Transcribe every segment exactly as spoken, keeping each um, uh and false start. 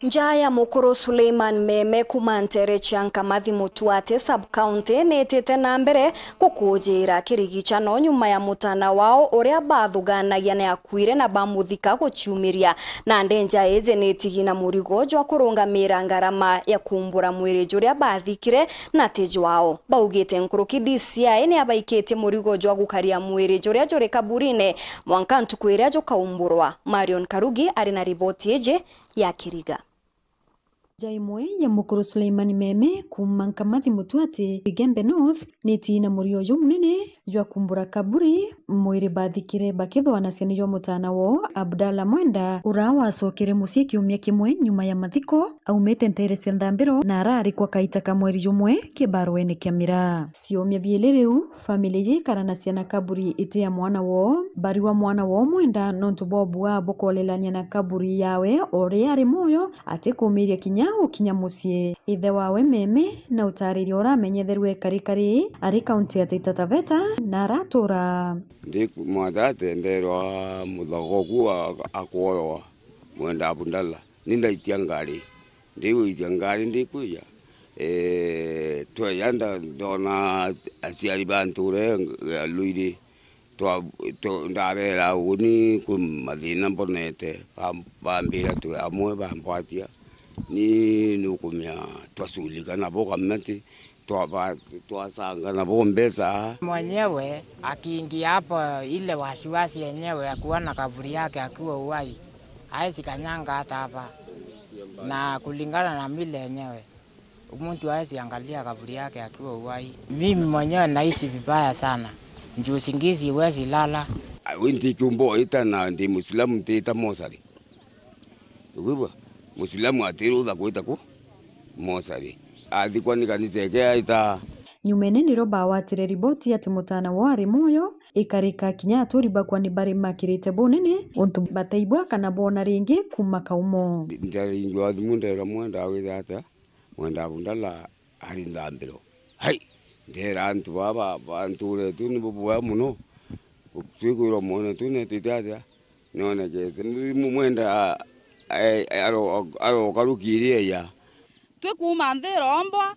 Nja ya mukuru Suleiman Meme kuuma nteere cia Nkamathi Mutuate sub-county niitite na mbere gukujiira kirigicano nyuma ya mutana wao uria bathuganagia ni akuire na bamuthika guciumiria. Nandi nja iji niitigi na murigo jwa kurungamiira ngarama ya kuumbura mwiri juria bathikire na ti jwao. Baugite nkuruki D C I ni abaikitie murigo jwa gukaria mwiri juria juri kaburini mwanka ntuku iria jukaumburwa. Marion Karugi ari na riboti iji ya kiriga. Nja imwe ya mukuru Suleiman Meme kuuma Nkamathi Mutuate, Igembe North, niitii na murio jumunene jwa kumbura kaburi mwiri bathikire bakithwanacia ni jwa mutana woo Abdallah Mwenda, ura wacokere mucii kiumia kimwe nyuma ya mathiko, aumite nteere cia nthambiro na ararikwa kaita ka mweri jumwe kibaruene kia miraa. Ciumia biiri riu, family yikaranacia na kaburi iti ya mwana woo, bariwa mwana woo Mwenda nontu bwa bua bukorelania na kaburi yawe o ria ari mwoyo, atikumiria kinya gukinya mucii. Ithe wawe Meme na utariria uramenyetherue karikari ari kaunti ya Taita Taveta na aratura. Ndi Mwatate nderwa muthogoku a-, akworwa Mwenda Abdallah. Ni ndaitia ngari. Ndigwitia ngari ndikwija. Ee, tweja nda-, ndona aciari ba ntuura ya Luiri. Twa-, twa-, ndabera uni kwi mathina mbonete, bam-, bambira twi amwe, bambwatia. Ni nukumia twasulika nabo kamati, twaba-, twasanga nabo mbeca. Mwenyewe akiingia hapo, ile wasiwasi yenyewe ya kuona kaburi yake akiwa uhai, haezi kanyanga hata hapa. Na kulingana na mila yenyewe, mtu haezi angalia kaburi yake akiwa uhai. Mimi mwenyewe nahisi vibaya sana. Juu usingizi huwezi lala. Ah, we ntikiumba oita na ndi Muislamu ntiita mosari. Ukwigua? Muislamu atirutha kwita ku mosari. Athikwa ni kanisa eke aita. Nyumene nirio bawatire riboti ati mutana woo ari mwoyo, ikarika kinya aturi bakwa ni bari makirite bunene, untu bataigua kana boona ringi kuuma kaumo. Ndaringwa thimu ndera Mwenda witha atia? Mwenda Abdallah ari nthambiro. Hai! Ndera antu baba ba ntuura yetu ni bubwega mono. Twikwirwa mwana tu netite atia? Nonekete. Mu-, Mwenda a-, a-, aro-, aroka rukiiri eya. Twi kuuma nthi irombwa,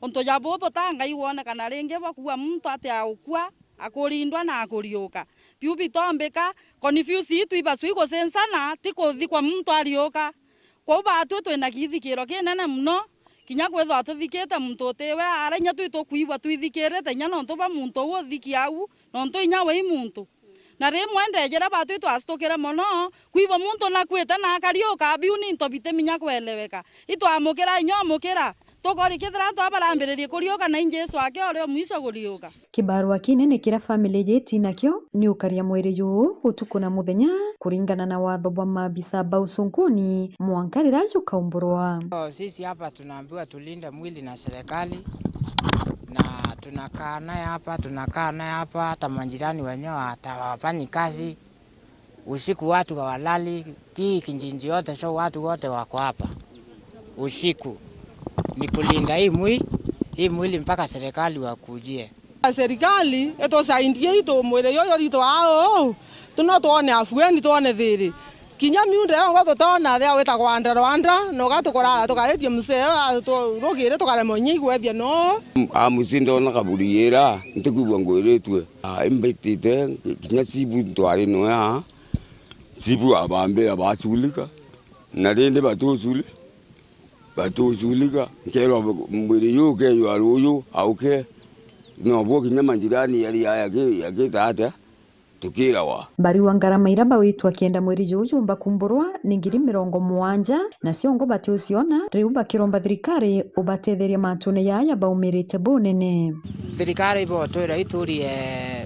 untu ja bubu ta Ngai wonekana ringi bwa kuua muntu atia ukua, akurindwa na akuriuka. Biu bitombika, confuse itu ibasui gucincana, ti kuthikwa muntu ariuka. Kwou baatwi twina githikiro kinene mono, kinya kwithirwa tuthikite muntu utiwe, ara inya twi tukwigua twithikirite inya nontu bwa muntu uu uthiki au, nontu inya we i muntu. Na rimwe ndejera baatwi twacitukire mono, kwigua muntu nakuite na akariuka, biu ni into bitiminya kweleweka. Itwamukira inya umukira, tukori kethira antu aba barambiririe kuriuka na i Jesu ake uri o mwisho kuriuka. Kibarua kinene kiria family yiti nakio ni ukaria mwiri juu utuku na muthenya, kuringana na watho bwa maabisa ba ucunkuni, mwanka riria jukaumburwa. Oh, sisi hapa tunaambiwa tulinde mwili na serikali, na tunakaa naye hapa, tunakaa naye hapa, hata majirani wenyewe hata hawafanyi kazi. Usiku watu hawalali, hii kijiji yote, so watu wote wako hapa. Usiku ni kulinda hii mwi-, hii mwili mpaka serikali wakujie. Serikali itusaidie itu mwiri yuyu ritu au, tuno twone afueni, twone thiri. Kinya miunda yongwa tutona ria witagwa Andra Rwanda, na ugatukurara tukaritie msee uyu, aturugire tukaremwa inya igwethia no. Amusi ndona kaburi ira, ntikwigua ngwiritue. Ah, imbaitite kinya cibu ntwari noya, cibu abambira baculika, na rindi batuculi, batuculika, nkerwa mwiri yu ukeyua ruyu auke, nobwo kinya majirani yari aya ki-, yakita atia, tukirawa. Bariwa ngarama iria bawitwa kenda mwiri juu jumba kumburwa ni ngiri mirongo mugwanja, na ciongo batiuciona, riu bakiromba thirikari ubatetheria mantune yaya baumirite bunene. Thirikari ibotwira iturie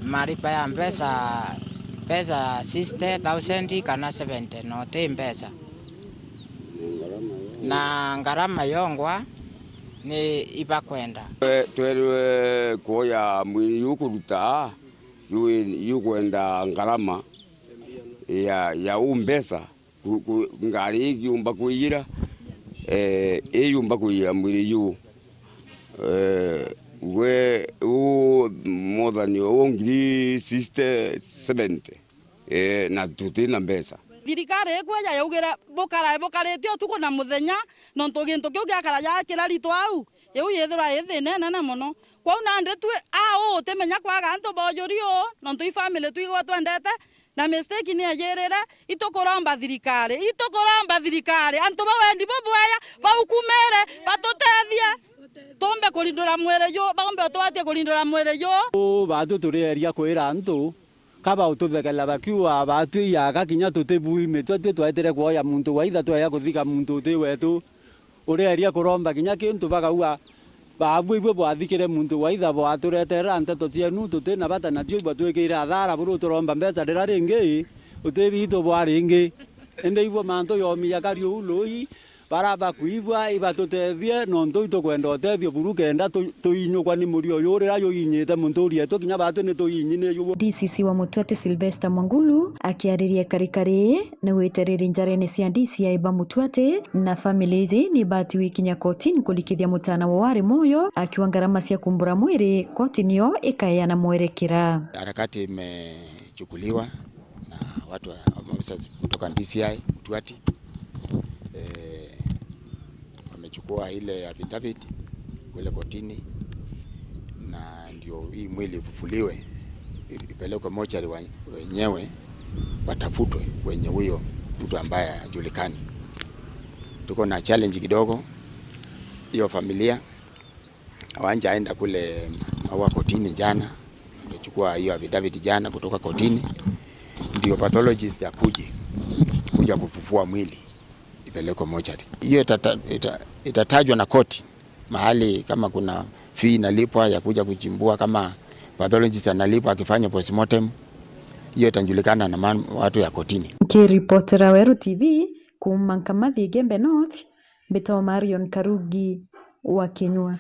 maripa ya mbeca, mbeca sixty thousand kana seventy, no ti mbeca. Na ngarama yongwa ni ibakwenda. Twe-, twerwe kuoya mwiri yu kuruta, yu-, yukwenda ngarama ya, ya u mbeca. Ku-, ku-, ngari igiumba kwiyira, eh, iyumba kwiyira mwiri yu. Eh, we, u mwathani u ngiri sixty, seventy, eh, na tutina mbeca. Thirikari ikweja yaugire bukarae bukarite utuku na muthenya, nontu gintu kiu giakara ja kiraritwa au, iu yithirwa i thina inene mono. Kwou nandi twi a uu utimenya kwaga antu bojuri uu, nontu i family twigwa twendete, na mistake ni ejirire. Itukuromba thirikari, itukuromba thirikari, antu ba wendi bubwaya baukumire, batutethie, tumbe kurindura mwiri ju, baumbe utwatie kurindura mwiri ju. Uu baatwi turieria kwira antu, ka baututhekera bakiuga baatwi iaga kinya tutibui mitwe, twi twaitire kwoya muntu waitha, tweya kuthika muntu uti wetu. Ureeria kuromba kinya kintu, bakauga, baabua ibue bwathikire muntu waitha, bwatureterera nteto cienu, tuti na bata natio, ibwa twikire athara buru turomba mbeca rira ringi, uti biitu bwa ringi. Indi ibwa mantu yomiya kari uu lui, bara bakuibwa ibatutethie, nontu itukwenda utethio buru kenda tu-, tuinyukwa ni murio uyu urira juinyite munturi etu, kinya baatwi ni tuinyi ni juo. D C C wa Mutwati Sylvester Mwangulu akiariria karikari ni gwite riri njarene cia D C I ba Mutwati na family iji ni batiwi kinya kotini kurikithia mutana wa wari mwoyo, akiuga ngarama cia kumbura mwiri koti nio ikaeana mwerekera. Harakati imechukuliwa na watu wa officers kutoka D C I Mutwati. Eh, wamechukua ile affidavit kule kotini, na ndio hii mwili ifufuliwe, ipelekwe mochari wa-, wenyewe watafutwe wenye huyo mtu ambaye hajulikani. Tuko na challenge kidogo, hiyo familia hawajaenda kule Maua kotini jana, wamechukua hiyo affidavit jana kutoka kotini, ndio pathologist akuje kuja kufufua mwili ipelekwe mochari. Hiyo itata-, ita-, itatajwa na koti mahali, kama kuna fee inalipwa ya kuja kuchimbua, kama pathologist analipwa akifanya postmortem, hiyo itajulikana na man-, watu ya kotini. Nkiripotera Weru T V kuuma Nkamathi, Igembe North, mbitwa Marion Karugi wa Kinyua.